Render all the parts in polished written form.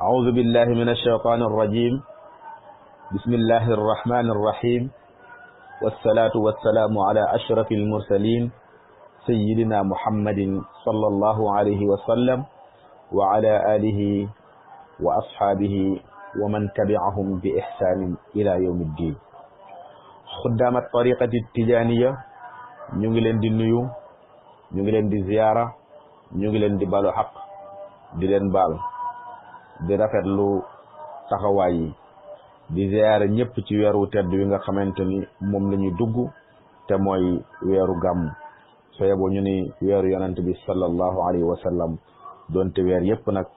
أعوذ بالله من الشيطان الرجيم بسم الله الرحمن الرحيم والصلاة والسلام على أشرف المرسلين سيدنا محمد صلى الله عليه وسلم وعلى آله وأصحابه ومن تبعهم بإحسان إلى يوم الدين. خدام الطريقة التجانية نيغلين دي نيو نيغلين دي زيارة نيغلين دي بالو حق di leen baal di rafetlu taxawaay yi di ziyaare ñëpp ci weeru tedd wi nga xamante ni moom la ñuy dugg te mooy weeru gàmm soo yeboo ñu ni weeru yonent bi sallallahu alayhi wa sallam doonte weer yëpp nag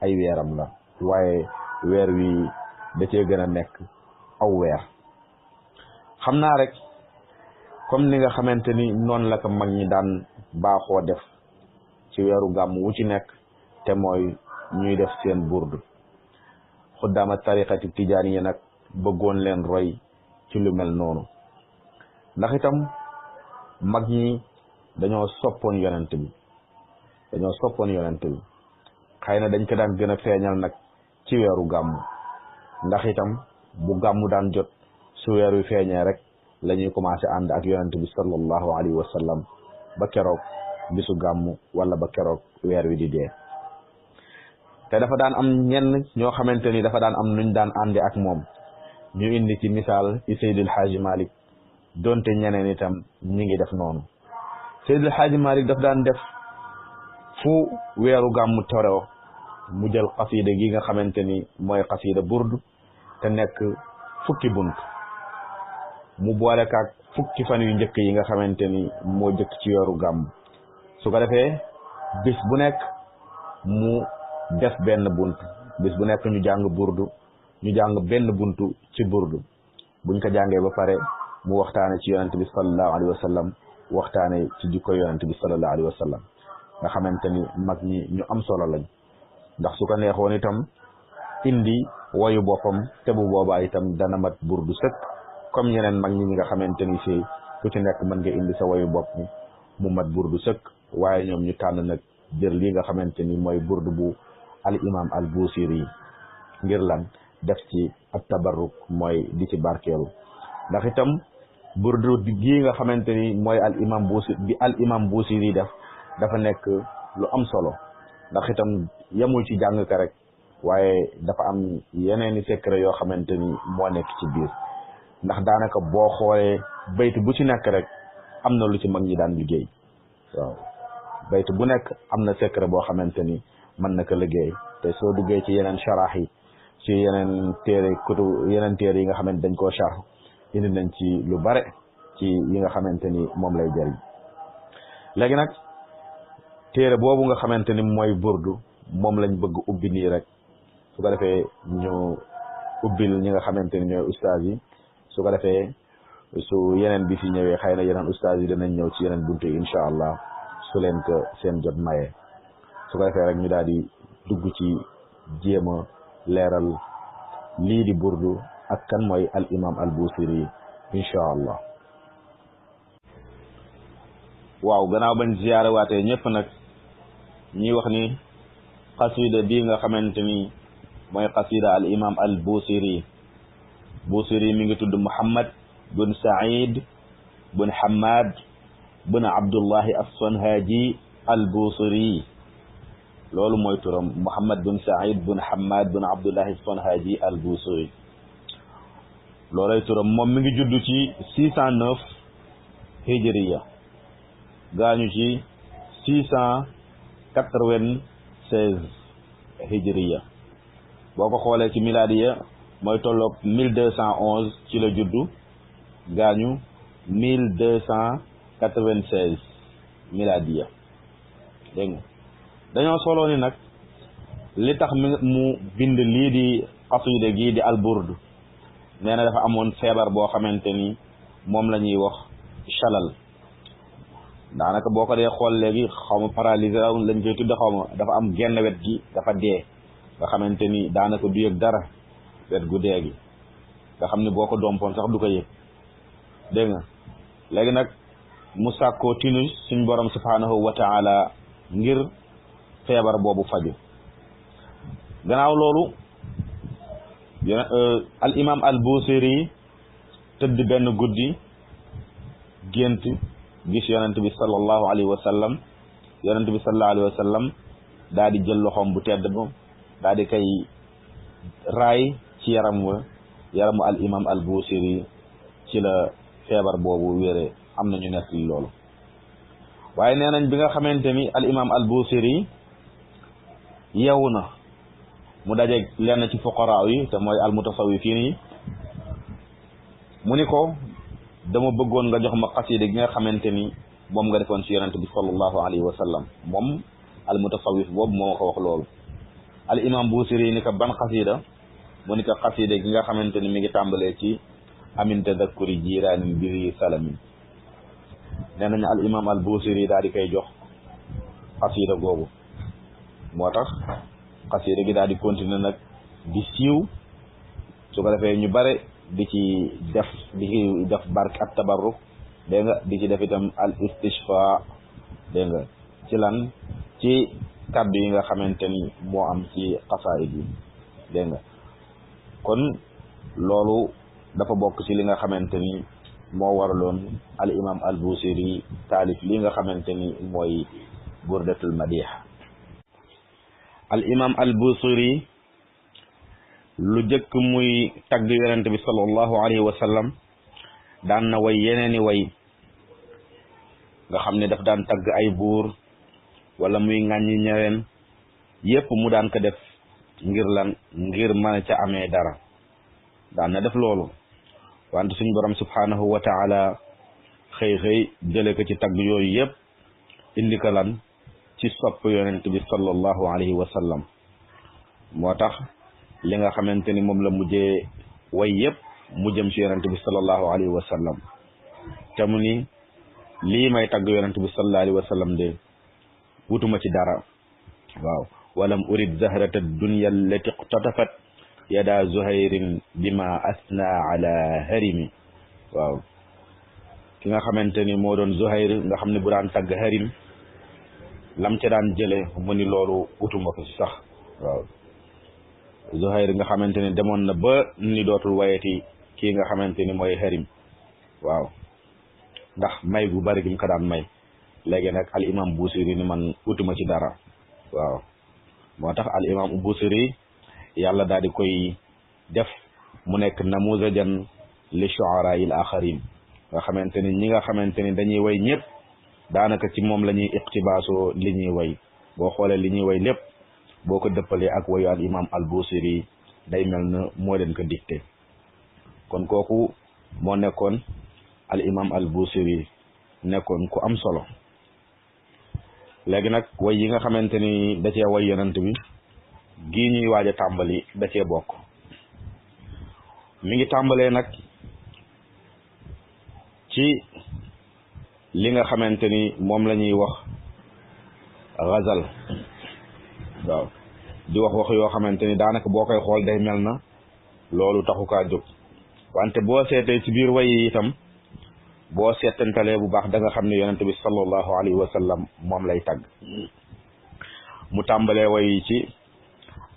ay weeram la waaye weer wi da cee gën a nekk aw weer. xam naa rek comme ni nga xamante ni noonu la ko mag ñi daan baaxoo def ci weeru gàmm wu ci nekk te mooy ñuy def seen burdu xuddaama tariqati tijaaniya nag bëggoon leen roy ci lu mel noonu ndax itam mag ñi dañoo soppoon yonent bi xëy na dañ ko daan gën a feeñal nag ci weeru gàmmu ndax itam bu gàmmu daan jot su weer wi feeñee rek la ñuy commencé ànd ak yonent bi sallallahu alayhi wa sallam ba keroog bisu gàmmu wala ba keroog weer wi di dee. te dafa daan am ñenn ñoo xamante ni dafa daan am nuñ daan àndi ak moom ñu indi ci misaal ci Seydil Hadji Malick donte ñeneen itam ñi ngi def noonu. Seydil Hadji Malick daf daan def fu weeru gàmmu teroo mu jël xasida gi nga xamante ni mooy xasida burdu te nekk fukki bunt mu boole kaak fukki fan yu njëkk yi nga xamante ni moo jëkk ci weeru gàmmu su ko defee bis bu nekk mu def benn bunt bis bu nekk ñu jàng burdu ñu jàng benn buntu ci burdu buñ ko jàngee ba pare mu waxtaane ci yonent bi sallallahu alayhi wa sallam waxtaane ci jikko yonent bi sallallahu alayhi wa sallam nga xamante ni mag ñi ñu am solo lañ ndax su ko neexoon itam indi woyu boppam te bu boobaa itam dana mat burdu sëkk comme ñeneen mag ñi nga xamante ni fii ku ci nekk mën nga indi sa woyu bopp mu mat burdu sëkk waaye ñoom ñu tànn nag jël lii nga xamante ni mooy burdu bu al imam al busiri ngir lan def ci ab tabarruk mooy di ci barkeelu ndax itam burdu gi nga xamante ni mooy al imam busiri def dafa nekk lu am solo ndax itam yemul ci jàng ka rek waaye dafa am yeneeni secret yoo xamante ni moo nekk ci biir ndax daanaka boo xoolee bayt bu ci nekk rek am na lu ci mag ñi daan liggéey waaw bayt bu nekk am na secret boo xamante ni mën na ko liggéey te soo duggee ci yeneen sharaax yi ci yeneen téere yi nga xamante dañ koo sharh indi nañ ci lu bare ci yi nga xamante ni moom lay jëriñ. léegi nag téere boobu nga xamante ni mooy burdu moom lañ bëgg ubbi nii rek su ko defee ñu ubbil ñi nga xamante ni ñooy ustaas yi su ko defee su yeneen bi fi ñëwee xëy na yeneen ustaas yi danañ ñëw ci yeneen buntu yi incha allah su leen ko seen jot mayee su ko defee rek ñu daal di dugg ci jéem a leeral lii di burdu ak kan mooy al imam al busiri incha allah. waaw gannaaw bañ ziyaare waatee ñëpp nag ñuy wax ni xasida bii nga xamante ni mooy xasida al imam al busiri mi ngi tudd Muhammad bun Saïd bun Hamad bun Abdullahi as-Sanhaji al busiri loolu mooy turam Muhammad bun Saïd bun Hamad bun Abdullahi as-Sanhaji al busiri loolay turam moom mi ngi judd ci 609 hijriya gaañu ci 696 hijriya boo ko xoolee ci miladiya mooy tolloog 1211 ci la juddu gaañu 1296 miladiya dégg nga dañoo soloo ni nag li tax mu bind lii di xasida gii di alburdu nee na dafa amoon feebar boo xamante ni moom la ñuy wax chalal daanaka boo ko dee xool léegi xaw ma paralysé lañ koy tudde xaw ma dafa am genn wet gi dafa dee nga xamante ni daanaka du yëg dara wet gu dee gi nga xam ne boo ko dompoon sax du ko yëg dégg nga léegi nag mu sàkkoo tinu suñ borom subhanahu wa taala ngir feebar boobu faju gannaaw loolu al imam al Busiri tëdd benn guddi gént gis yonent bi sallallahu alayhi wa sallam yonent bi sallallahu alayhi wa sallam daa di jël loxoom bu tedd ba daa di koy raay ci yaramu al imam al Busiri ci la feebar boobu wéree am nañu nekk li loolu waaye nee nañ bi nga xamante ni al imam al Busiri yeewu na mu dajeeg lenn ci fuqaraa yi te mooy al mutasawwifiin yi mu ni ko dama bëggoon nga jox ma xasida gi nga xamante ni moom nga defoon ci yonent bi sallallahu alayhi wa sallam moom al mutasawwif boobu moo ko wax loolu al imam Busiri ni ko ban xasida mu ni ko xasida gi nga xamante ni mi ngi tàmbalee ci amin tadakkuri jiraanin bi salamin nee nañu al imam al Busiri daal di koy jox xasida googu moo tax xasida gi daal di continuer nag di siiw su ko defee ñu bare di ci def barke at tabarruk dégg nga di ci def itam al istishfa dégg nga ci lan ci kàddu yi nga xamante ni moo am ci xasaayid yi dégg nga kon loolu dafa bokk ci li nga xamante ni moo waraloon al imam al Busiri taalif li nga xamante ni mooy burdatul madih al imam al Busiri lu jëkk muy tagg yonent bi sallallahu alayhi wa sallam daan na way yeneeni way nga xam ne daf daan tagg ay buur wala muy ŋàññi ñeneen yépp mu daan ko def ngir lan ngir mën a ca amee dara daan na def loolu wante suñ borom subhanahu wa taala xëy jële ko ci tagg yooyu yépp indi ko lan ci sopp yonent bi sallallahu alayhi wa sallam moo tax li nga xamante ni moom la mujjee way yépp mu jëm ci yonent bi sallallahu alayhi wa sallam te mu ni lii may tagg yonent bi sallallahu alayhi wa sallam de wutuma ci dara waaw walam urid zahrata dunya allati iqtatafat yada zuhayrin bima asna ala harimi waaw ki nga xamante ni moo doon Zuhayr nga xam ne bu daan tagg harim lam ca daan jële mu ni loolu wutuma ko ci sax waaw Zuhayr nga xamante ni demoon na ba ni dootul wayeti kii nga xamante ni mooy harim waaw ndax may gu bari gi mu ko daan may léegi nag al imam Busiri ni man wutuma ci dara waaw moo tax al imam Busiri yàlla daal di koy def mu nekk namuzajan li shu'ara il akharin nga xamante ni ñi nga xamante ni dañuy way ñëpp daanaka ci moom la ñuy iqtibaasoo li ñuy way boo xoolee li ñuy way lépp boo ko dëppalee ak wayu al imam al Busiri day mel na moo leen ko dicté kon kooku moo nekkoon al imam al Busiri nekkoon ku am solo léegi nag way yi nga xamante ni da cee way yonent bi gii ñuy waaj a tàmbali da cee bokk mi ngi tàmbalee nag ci li nga xamante ni moom la ñuy wax ghazal waaw di wax yoo xamante ni daanaka boo koy xool day mel na loolu taxu kaa jóg wante boo seetee ci biir way yi itam boo seetantalee bu baax da nga xam ne yonent bi sallallahu alayhi wa sallam moom lay tagg mu tàmbalee way ci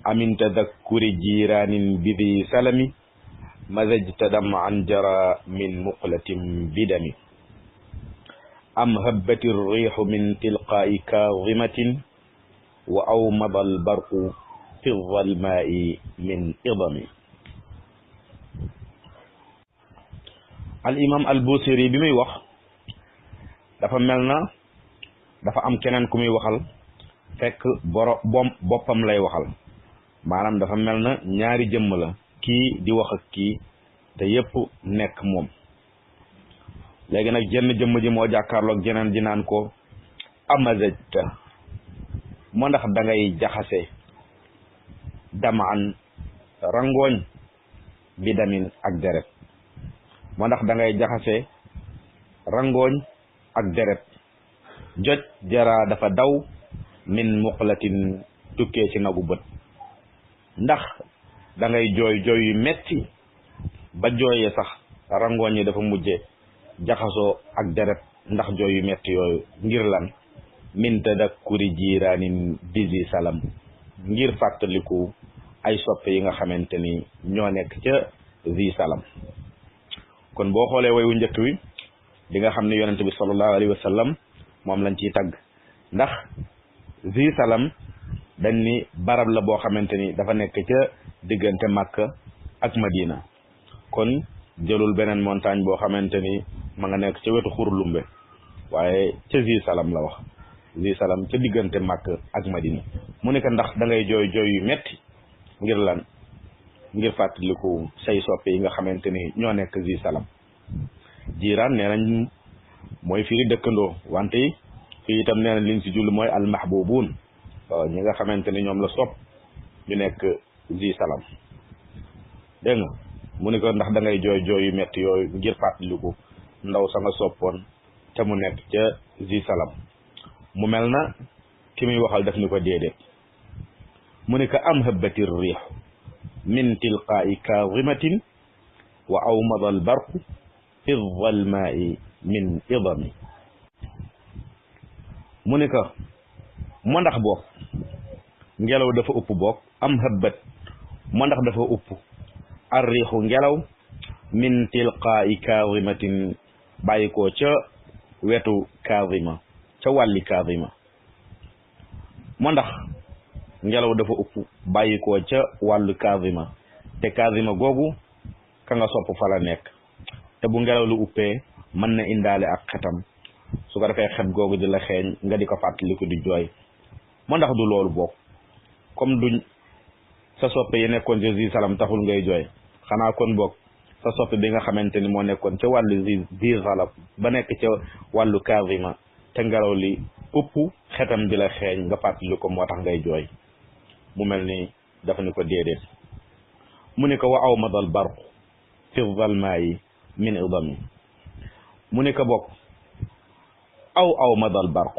amin tadakkuri jiraanin bidi salami mazajta dam an jara min muqlatin bidami am habbati riixu min tilqaa'i kaadimatin wa awmada albarqu fi zalmaa'i min idami al imam al Busiri bi muy wax dafa mel na dafa am keneen ku muy waxal fekk boppam lay waxal maanaam dafa mel na ñaari jëmm la kii di wax ak kii te yépp nekk moom léegi nag jenn jëmm ji moo jàkkaarloog jeneen ji naan ko amazajta moo ndax da ngay jaxase damaan rangooñ bi damin ak deret moo ndax da ngay jaxase rangooñ ak deret joj jara dafa daw min muqlatin tukkee ci nagu bët ndax da ngay jooy jooy yu metti ba jooyee sax rangooñ yi dafa mujje jaxasoo ak deret ndax jooy yu metti yooyu ngir lan min tadakkuri jiraanin bizi salam ngir fàttaliku ay soppe yi nga xamante ni ñoo nekk ca zi salam. kon boo xoolee way wu njëkk wi di nga xam ne yonente bi sallallahu alayhi wa sallam moom lañ ciy tagg ndax zi salam dañ ni barab la boo xamante ni dafa nekk ca diggante Makka ak Madina kon jëlul beneen montagne boo xamante ni ma nga nekk ca wetu Xurlumbe waaye ca zi salam la wax zi salam ca diggante Makka ak Madina mu ne ko ndax da ngay jooy jooy yu metti ngir lan ngir fàttaliku say soppe yi nga xamante ni ñoo nekk zi salam. jiiraan nee nañ mooy firi dëkkandoo wante fii itam nee nañ liñ si julli mooy almahbubuun waaw ñi nga xamante ni ñoom la sopp ñu nekk zi salam dégg nga mu ne ko ndax da ngay jooy jooy yu metti yooyu ngir fàttaliku ndaw sa nga soppoon te mu nekk ca zi salam. mu mel na ki muy waxal daf ni ko déedéet mu ne ko am habati riix min tilqaa'i kaadimatin wa awmada albarqu fi zalmaai min idami. mu ne ko mo ndax boog ngelaw dafa upp boog am habbat mo ndax dafa upp ar riixu ngelaw min tilqaa'i kaadimatin bàyyi ko ca wetu kaadima ca wàlli kaadima mo ndax ngelaw dafa upp bàyyi ko ca wàllu kaadima te kaadima googu ka nga sopp fa la nekk te bu ngelaw lu uppee mën na indaale ak xetam su ko defee xet googu di la xeeñ nga di ko fàttaliku di jooy mo ndax du loolu bokk comme duñ sa soppe yi nekkoon ca zi salam taxul ngay jooy xanaa kon bokk sa soppe bi nga xamante ni moo nekkoon ca wàllu zi salam ba nekk ca wàllu kaadima te ngelaw li upp xetam di la xeeñ nga fàttali ko moo tax ngay jooy. mu mel ni dafa ni ko déedéet mu ne ko wa aw madal barq fi zalmaayi min idami. mu ne ko bokk aw madal barq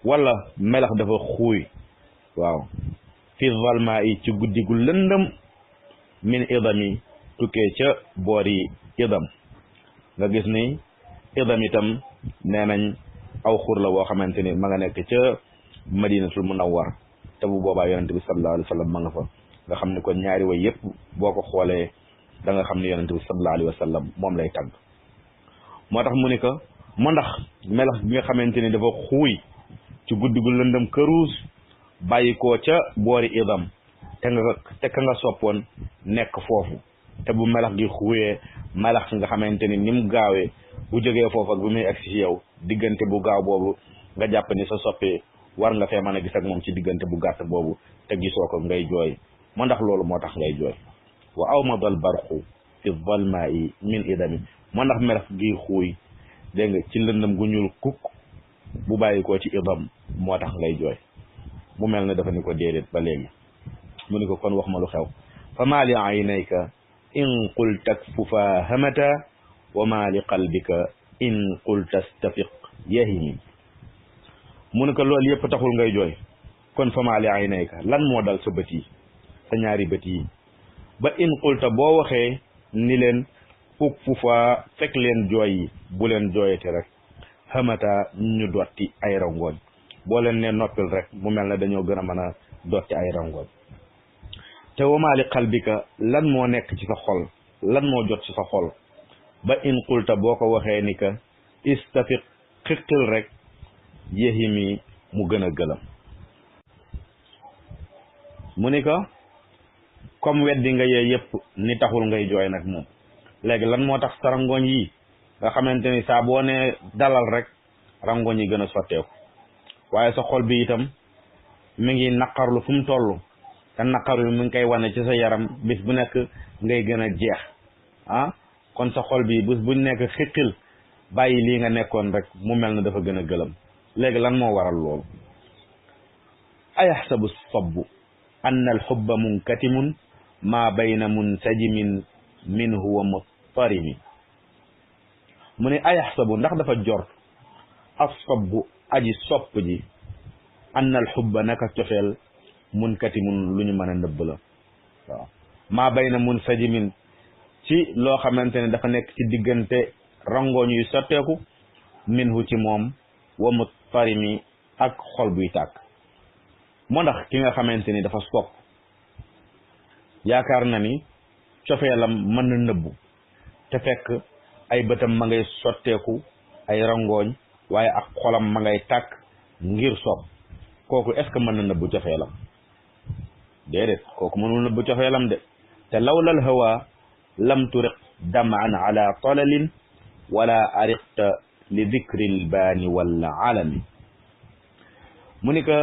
wala melax dafa xuuy waaw fi zalmaayi ci guddi gu lëndëm min idami tukkee ca boori idam nga gis ni idam itam nee nañ aw xur la boo xamante ni ma nga nekk ca madinatul munawwar te bu boobaa yonente bi sallallahu alayhi wa sallam ma nga fa nga xam ne kon ñaari way yëpp boo ko xoolee da nga xam ne yonente bi sallallahu alayhi wa sallam moom lay tagg. moo tax mu ni ko mo ndax melax bi nga xamante ni dafa xuuy ci guddi gu lëndëm këruus bàyyi koo ca boori idam te ka nga soppoon nekk foofu te bu melax gi xuuyee melax nga xamante ni ni mu gaawee bu jógee foofu ak bu muy agsi ci yow diggante bu gaaw boobu nga jàpp ni sa soppee war nga fee mën a gis ak moom ci diggante bu gàtt boobu te gisoo ko ngay jooy moo ndax loolu moo tax ngay jooy. wa awmada al barqu fi zalmaa'i min idami moo ndax melax gi xuuy dégg nga ci lëndëm gu ñuul kukk bu bàyyi koo ci idam moo tax ngay jooy. mu mel ne dafa ni ko déedéet ba léegi mu ni ko kon wax ma lu xew fa maa li aynayka in qulta kfufa hamata wa maa li qalbika in qulta stafiq yahimi. mu ne ko loolu yëpp taxul ngay jooy kon fa maa li aynayka lan moo dal sa bët yi sa ñaari bët yi ba in qulta boo waxee ni leen ukfufa fekk leen jooy yi bu leen jooyati rek hamata ñu dotti ay rangooñ boo leen ne noppil rek mu mel ne dañoo gën a mën a dotti ay rangooñ te wa maa li qalbika lan moo nekk ci sa xol lan moo jot ci sa xol ba in qulta boo ko waxee ni ka istafiq xiqil rek yéhimi mu gën a gëlam. mu ni ko comme weddi nga yee yëpp ni taxul ngay jooy nag moom léegi lan moo tax sa rangoñ yi nga xamante ni saa boo ne dalal rek rangoñ yi gën a sotteeku waaye sa xol bi itam mi ngi naqarlu fu mu toll te naqarlu mi ngi koy wane ci sa yaram bis bu nekk ngay gën a jeex kon sa xol bi bis buñ nekk xiqil bàyyi lii nga nekkoon rek mu mel na dafa gën a gëlëm léegi lan moo waral loolu. ayaxsabu sabbu anna alxubba munkatimun maa bayna munsajimin minhu wa muttarimi. mu ne ayaxsabu ndax dafa jort as-sabbu aji sopp ji anna alxubba naka cofeel munkatimun lu ñu mën a nëbb la waaw maa bayna munsajimin ci loo xamante ne dafa nekk ci diggante rangooñ yu sotteeku minhu ci moom wa muttarimi ak xol buy tàkk. moo ndax ki nga xamante ni dafa sopp yaakaar na ni cofeelam mën na nëbbu te fekk ay bëtam ma ngay sotteeku ay rangooñ waaye ak xolam ma ngay tàkk ngir sopp kooku est-ce que mën na nëbbu cofeelam déedéet kooku mënul nëbbu cofeelam de te lawlal hawa lam turiq daman ala talalin wala ariqta li dikril baani wala alami mu ni que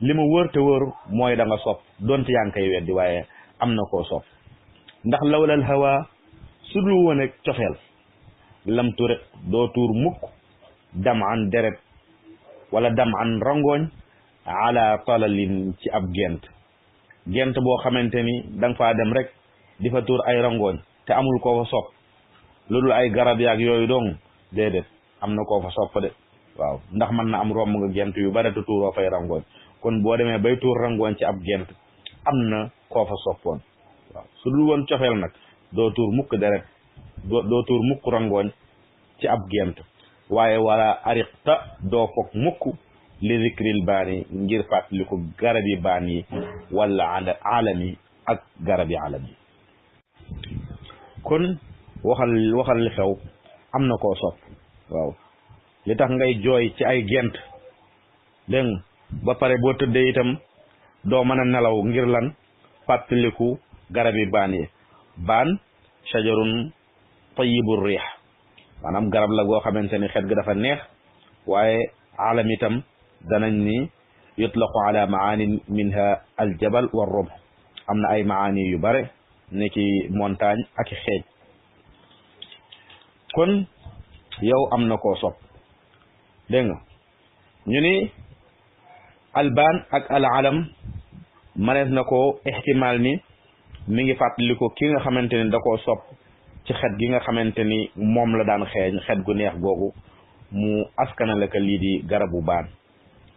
li ma wër te wër mooy da nga sopp donte yaa ngi koy weddi waaye am na koo sopp ndax lawlal hawa su dul woon ak cofeel lam turiq doo tuur mukk daman deret wala daman rangooñ ala talalin ci ab gent boo xamante ni da nga faa dem rek di fa tuur ay rangooñ te amul koo fa sopp lu dul ay garab yaag yooyu dong déedéet am na koo fa sopp de waaw ndax mën na am romb nga gent yu bare te tuuroo fay rangooñ kon boo demee bay tuur rangooñ ci ab gent am na koo fa soppoon waaw su dul woon cofeel nag doo tuur mukk deret doo tuur mukk rangooñ ci ab gent waaye wala ariqta doo foog mukk li zikril baani ngir fàttaliku garabi baan yi wala alami ak garabi alam yi kon waxal li xew am na koo sopp waaw li tax ngay jooy ci ay gent dégg nga ba pare boo tëddee itam doo mën a nelaw ngir lan fàttaliku garabi baan yi baan shajarun tayyibur riix maanaam garab la goo xamante ni xet ga dafa neex waaye alam itam danañ ni yutlaqu ala maani minha aljabal wa rumh am na ay maani yu bare ni ki montagne ak i xeej kon yow am na koo sopp dégg nga ñu ni albaan ak al alam manees na ko ihtimal ni mi ngi fàttali ko ki nga xamante ni da koo sopp ci xet gi nga xamante ni moom la daan xeeñ xet gu neex googu mu askanale ka lii di garabu baan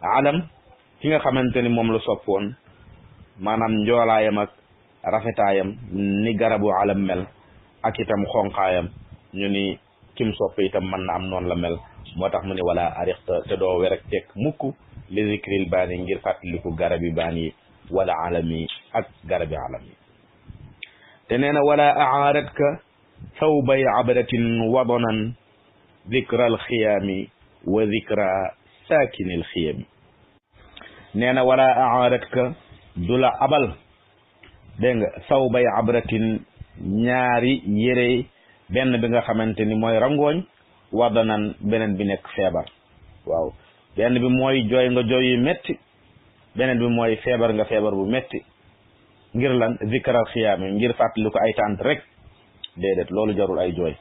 alam ki nga xamante ni moom la soppoon maanaam njoolaayam ak rafetaayam ni garabu alam mel ak itam xonqaayam ñu ni kim sopp itam mën na am noonu la mel moo tax mu ne wala ariqta te doo werek tekk mukk li zikril baani ngir fàttaliku garabi baan yi wala alami ak garabi alam yi te nee na wala aaratka thawbay abratin wadanan zikra alxiyaami wa zikra saakini alxiyami nee na wala aaratka du la abal dégg nga thawbay abratin ñaari yére benn bi nga xamante ni mooy rangooñ wadanan beneen bi nekk feebar waaw benn bi mooy jooy nga jooy yu metti beneen bi mooy feebar nga feebar bu metti ngir lan zikral xiyaami ngir fàttali ko ay tànt rek déedéet loolu jarul ay jooy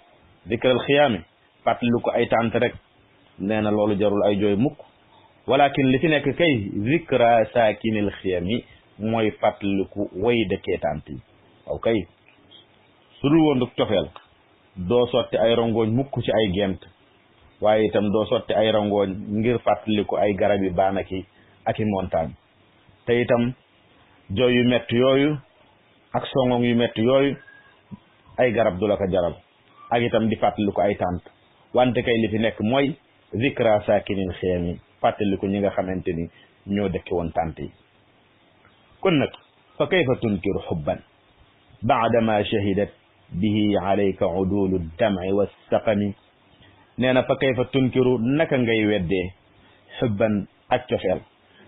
zikral xiyaami fàttali ko ay tànt rek nee na loolu jarul ay jooy mukk walakin li fi nekk kay zikra saakinil xiyami mooy fàttaliku way dëkkee tànt yi waaw kay su dul woon duk cofeel doo sotti ay rangooñ mukk ci ay gent waaye itam doo sotti ay rangooñ ngir fàttaliku ay garab yi baanaki ak i montagne te itam jooy yu metti yooyu ak songong yu metti yooyu ay garab du la ko jaral ak itam di fàttaliku ay tànt wante kay li fi nekk mooy zikra saakinin xiyami fàttaliku ñi nga xamante ni ñoo dëkki woon tànt yi kon nag fa kayfa tunkiru xubban baadama shahidat bihi alayka udulu dam'i wassaqami nee na fa kayfa tunkiru naka ngay weddee xubban ak cofeel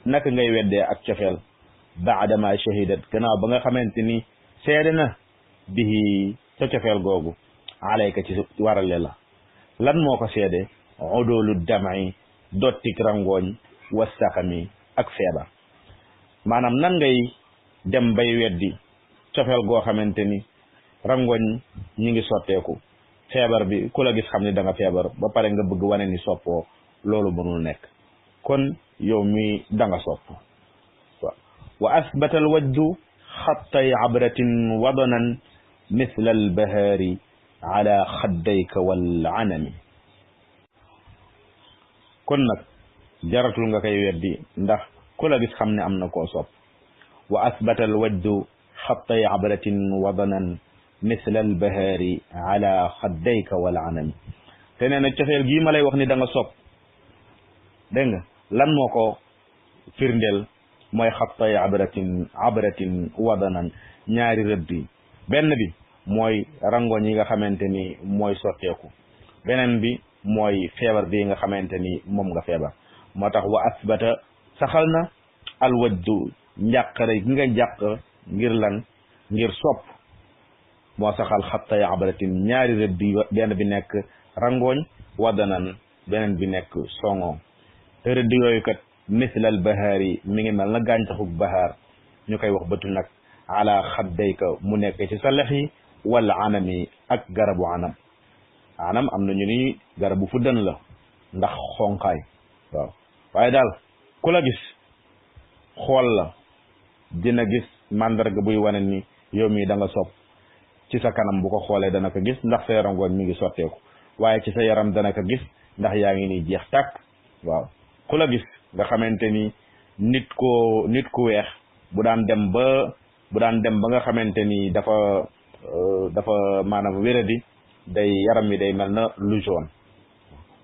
naka ngay weddee ak cofeel baadama shahidat gannaaw ba nga xamante ni seede na bihi ca cofeel googu alayka ci warale la lan moo ko seede udulu dam'i dottik rangooñ wassaqami ak feebar maanaam nan ngay dem bay weddi cofeel goo xamante ni rangooñ ñi ngi sotteeku feebar bi ku la gis xam ni da nga feebar ba pare nga bëgg wane ni soppoo loolu mënul nekk kon yow mi da nga sopp wa asbata alwajdu xattay abratin wadanan mithla albahaari ala xaddayka wal anami kon nag jaratul nga koy weddi ndax ku la gis xam ne am na koo sopp wa asbata alwajdu xattay abratin wadanan misla albahaari ala xaddayka wal anami te nee na cofeel gii ma lay wax ni da nga sopp dégg nga lan moo ko firndeel mooy xattay abratin wadanan ñaari rëdd yi benn bi mooy rangoñ yi nga xamante ni mooy sotteeku beneen bi mooy feebar bi nga xamante ni moom nga feebar moo tax wa asbata saxal na alwajdu njàqare gi nga jàq ngir lan ngir sopp moo saxal xattay abratin ñaari rëdd yi benn bi nekk rangoñ wadanan beneen bi nekk songo te rëdd yooyu kat mislal bahaari mi ngi mel na gàncaxug bahaar ñu koy wax bëtu nag ala xaddayka mu nekk ci sa lex yi wala anami ak garabu anam am na ñu ni garabu fuddan la ndax xonqaay waaw waaye daal ku la gis xool la dina gis mandarga buy wane ni yow mii da nga sopp ci sa kanam bu ko xoolee dana ko gis ndax sa yaramgoon mi ngi sotteeku waaye ci sa yaram dana ko gis ndax yaa ngi nii jeex tàkk waaw ku la gis nga xamante ni nit ku weex bu daan dem ba nga xamante ni dafa maanaam wéradi day yaram mi day mel na lu jaune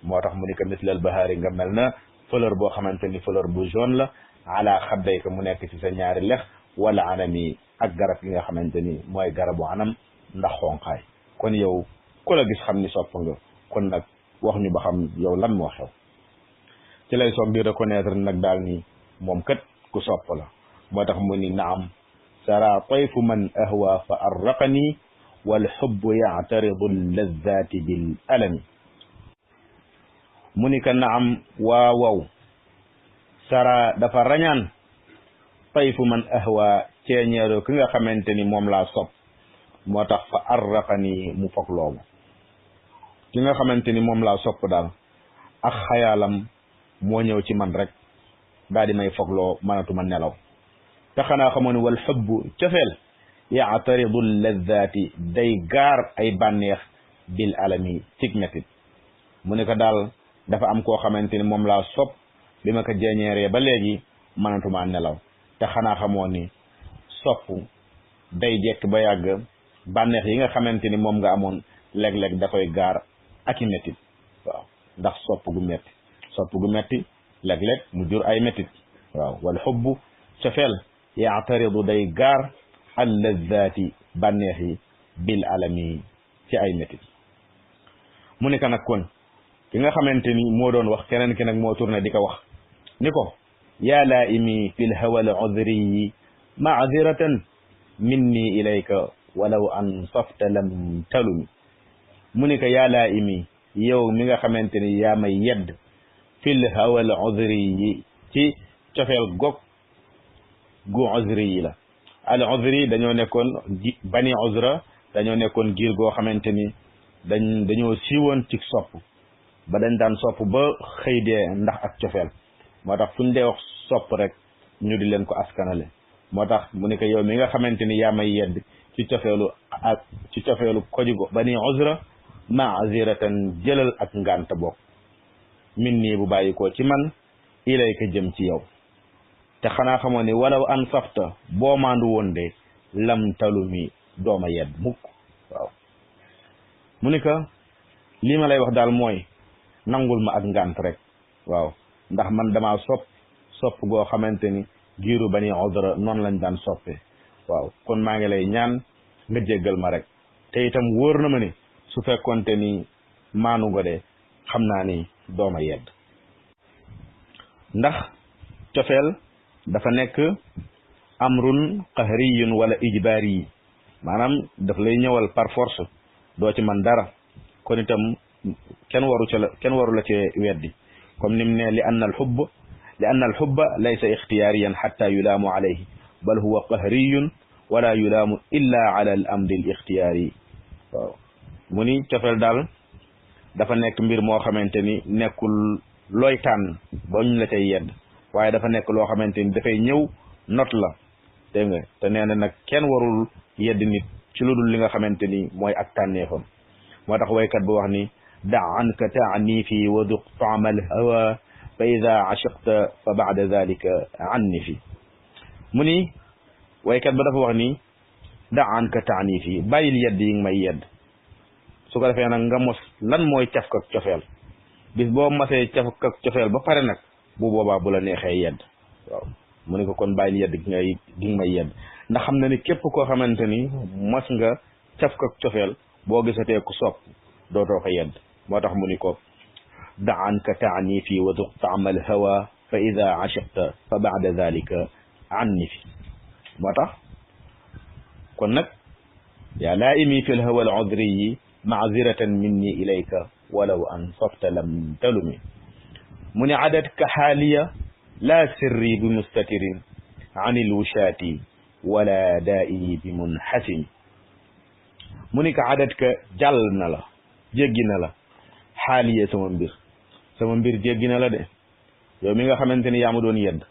moo tax mu ni ko mislal bahaari nga mel na fleur boo xamante ni fleur bu jaune la ala xadday ko mu nekk ci sa ñaari lex wala anami ak garab yi nga xamante ni mooy garabu anam ndax xonqaay kon yow ku la gis xam ni sopp nga kon nag wax ñu ba xam yow lan moo xew ci lay soog di reconnaître nag daal ni moom kat ku sopp la moo tax mu ni naam sara tayfu man ahwa fa arraqani wal hubbu ya'taridu allazati bil alami mu ni ka naam waaw sara dafa rañaan tayfu man ahwa ceeñeero ki nga xamante ni moom laa sopp moo tax fa arraqani mu foog loomu ki nga xamante ni moom laa sopp daal ak xayaalam moo ñëw ci man rek daal di may fogloo mënatuma nelaw te xanaa xamoon wal xubbu cofeel yaataridu lazzaati day gaar ay bànneex bil alami cig metit mu ne ko daal dafa am koo xamante ni moom laa sopp bi ma ko jeeñeeree ba léegi mënatuma nelaw te xanaa xamoon ni sopp day jekk ba yàgg bànneex yi nga xamante ni moom nga amoon léeg-léeg da koy gaar ak i métit waaw ndax sopp gu metti léeg-léeg mu jur ay métit waaw wal xubbu cofeel yaataridu day gaar al lazzaati bànneex yi bil alami ci ay métit mu ne ko nag kon ki nga xamante ni moo doon wax keneen ki nag moo tourné di ko wax ni ko yaa laaimi fi l hawa al udriyi maaziratan minni ilayka walaw ansafta lam talumi mu ni ko yaa laaimi yow mi nga xamante ni yaa may yedd fil hawa al udriyi ci cofeel gog gu uzri yi la al uzri dañoo nekkoon bani uzra dañoo nekkoon giir goo xamante ni dañoo siiwoon ci sopp ba dañ daan sopp ba xëy dee ndax ak cofeel moo tax fu ñu dee wax sopp rek ñu di leen ko askanale moo tax mu ne ko yow mi nga xamante ni yaa may yedd ci cofeelu kojugo bani uzra maaziratan jëlal ak ngànt bokk min nii bu bàyyi ko ci man ilayka jëm ci yow te xanaa xamoon ni walaw an safta boo maandu woon de lam talumi dooma yedd mukk waaw mu ni ko lii ma lay wax daal mooy nangul ma ak ngànt rek waaw ndax man dama sopp goo xamante ni giiru bani udra noonu lañ daan soppe waaw kon maa ngi lay ñaan nga jéggal ma rek te itam wóor na ma ni su fekkonte ni maanu nga de xam naa ni dooma yedd ndax cofeel dafa nekk amrun qahriyun wala ijbaari yi maanaam daf lay ñëwal par force doo ci man dara kon itam kenn waru la ci weddi comme nim ne li anna al hubba laysa ixtiyaariyan xatta yulaamu alayhi bal huwa qahriyun wala yulaamu illa ala al amri al ixtiyaari waaw mu ni cofeel daal dafa nekk mbir moo xamante ni nekkul looy tànn ba ñu la cay yedd waaye dafa nekk loo xamante ni dafay ñëw not la dégg nga te nee na nag kenn warul yedd nit ci lu dul li nga xamante ni mooy ak tànneefam moo tax waykat bu wax ni da anka taanifi wa duq taama al hawa fa ida achiqta fa baada dalika annifi mu ni waykat ba dafa wax ni da anka taanifi bàyyil yedd yi nga may yedd su ko defee nag nga mos lan mooy caf kak cofeel bis boo masee caf kak cofeel ba pare nag bu boobaa bu la neexee yedd waaw mu ne ko kon bàyyil yedd gi nga may yedd ndax xam na ni képp koo xamante ni mas nga caf ko cofeel boo gisatee ku sopp dootoo ko yedd moo tax mu ni ko da'anka ta'nifi wa duq ta'ma al-hawa fa ida ashiqta fa ba'da dhalika annifi moo tax kon nag yaa laa'imi fi l-hawa al-udriyi ma'ziratan minni ilayka walaw ansafta lam talumi mu ni adatka xaaliya laa sirri bi mustatirin an il-wushaati wala daa'i bi munxasimi mu ni ko adatka jàll na la jéggi na la xaaliya sama mbir jéggi na la de yow mi nga xamante ni yaa ma doon yedd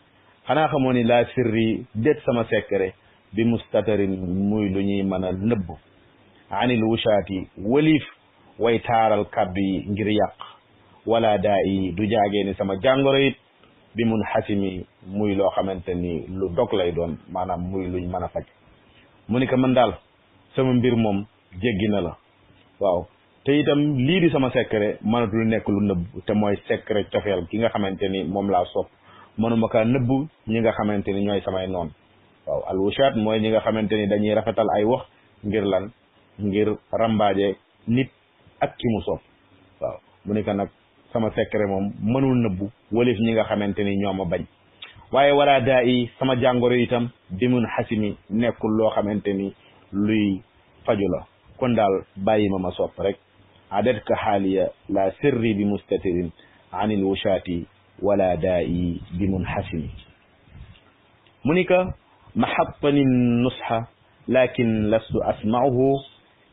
xanaa xamoo ni laa sirri déet sama secret bi mustatarin muy lu ñuy mën a nëbb anil wushaati waliif way taaral kàddu yi ngir yàq wala daa yi du jaagee ni sama jàngoro it bi mun xasimi muy loo xamante ni lu dog lay doon maanaam muy luñ mën a faj mu ni ko man daal sama mbir moom jéggi na la waaw te itam lii di sama secret mënatul nekk lu nëbb te mooy secret cofeel ki nga xamante ni moom laa sopp mënuma kaa nëbb ñi nga xamante ni ñooy samay noon waaw alwushaat mooy ñi nga xamante ni dañuy rafetal ay wax ngir lan ngir rambaaje nit ak ki mu sopp waaw mu ni ko nag sama secret moom mënul nëbbu walif ñi nga xamante ni ñoo ma bañ waaye wala daa yi sama jàngoro itam bi mun xasimi nekkul loo xamante ni luy faju la kon daal bàyyi ma sopp rek adatka xaaliya la sirri bi mustatirin anil wushaati wala daa yi bi mun xasimi mu ni ko maxattani nusxa lakin lastu asma'uhu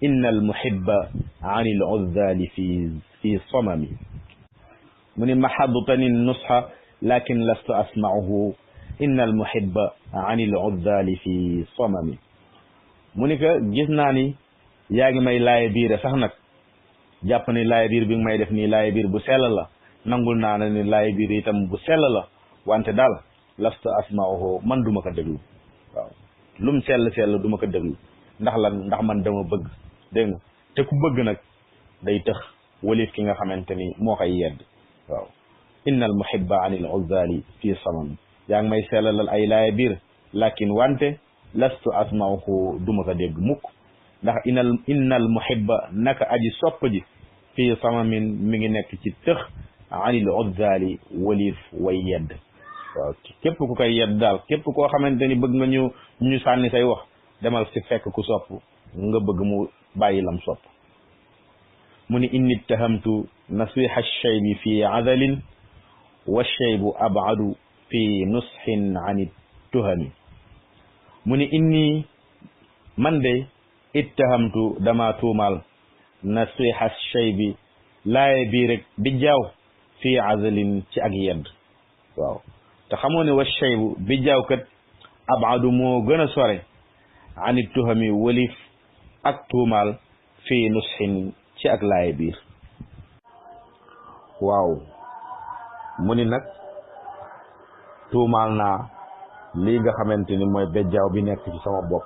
inna almuhibba anil uzzali fi samami mu ni maxattani nusxa lakin lastu asma'uhu inna almuhibba anil uzzali fi samami mu ni ko gis naa ni yaa ngi may laaye biire sax nag jàpp ni laaye biir bi nga may def nii laaye biir bu sell la nangul naa na ni laaye biir itam bu sell la wante daal lastu asma'uhu man duma ko déglu waaw lum sell duma ko déglu ndax lan ndax man dama bëgg dégg nga te ku bëgg nag day tëx walif ki nga xamante ni moo koy yedd waaw inna al muhibba anil uzzali fi samam yaa ngi may sellalal ay laaye biir lakin wante lastu asma'uhu duma ko dégg mukk ndax innal muhibba naka aji sopp ji fii samamin mi ngi nekk ci tëx anil uzzali walif way yedd waaw képp ku koy yedd daal képp koo xamante ni bëgg nga ñu sànni say wax demal si fekk ku sopp nga bëgg mu bàyyi lam sopp mu ni inni ittahamtu nasiha shaybi fi adalin wa shaybu ab'adu fi nushin ani tuhami mu ni inni man de ittahamtu dama tuumaal nasiha shaybi laaye bii rek bi jaaw fi adalin ci ak yedd waaw te xamoo ne wa shaybu bi jaaw kat ab'adu moo gën a sore ani tuhami walif ak tuumaal fi nushin ci ak laaye biir waaw mu ni nag tuumaal naa lii nga xamante ni mooy bejjaaw bi nekk ci sama bopp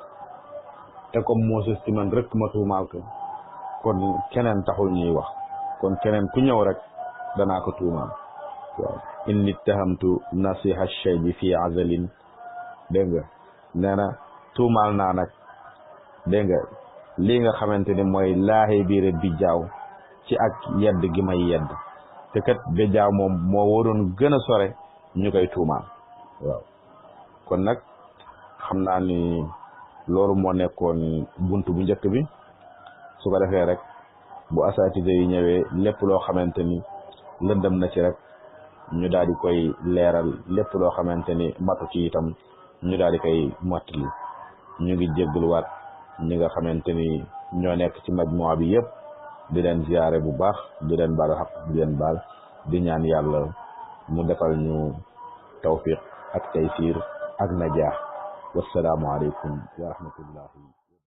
te comme moo sës ci man rek ma tuumaal ko kon keneen taxul ñuy wax kon keneen ku ñëw rek danaa ko tuumaal waaw inni ittahamtu nasiha shaybi fi azalin dégg nga nee na tuumaal naa nag dégg nga lii nga xamante ni mooy laaxee biir bijjaaw ci ak yedd gi may yedd te kat bijjaaw moom moo waroon gën a sore ñu koy tuumaal waaw kon nag xam naa ni loolu moo nekkoon buntu bu njëkk bi su ko defee rek bu asaatide yi ñëwee lépp loo xamante ni lëndëm na ci rek ñu daal di koy leeral lépp loo xamante ni matu ci itam ñu daal di koy mottali ñu ngi jéggluwaat ñi nga xamante ni ñoo nekk ci majmuwa bi yëpp di leen ziyaare bu baax di leen baal xaq di leen baal di ñaan yàlla mu defal ñu tawfiq ak taysiir ak najaax wassalaamu aleykum wa rahmatullahi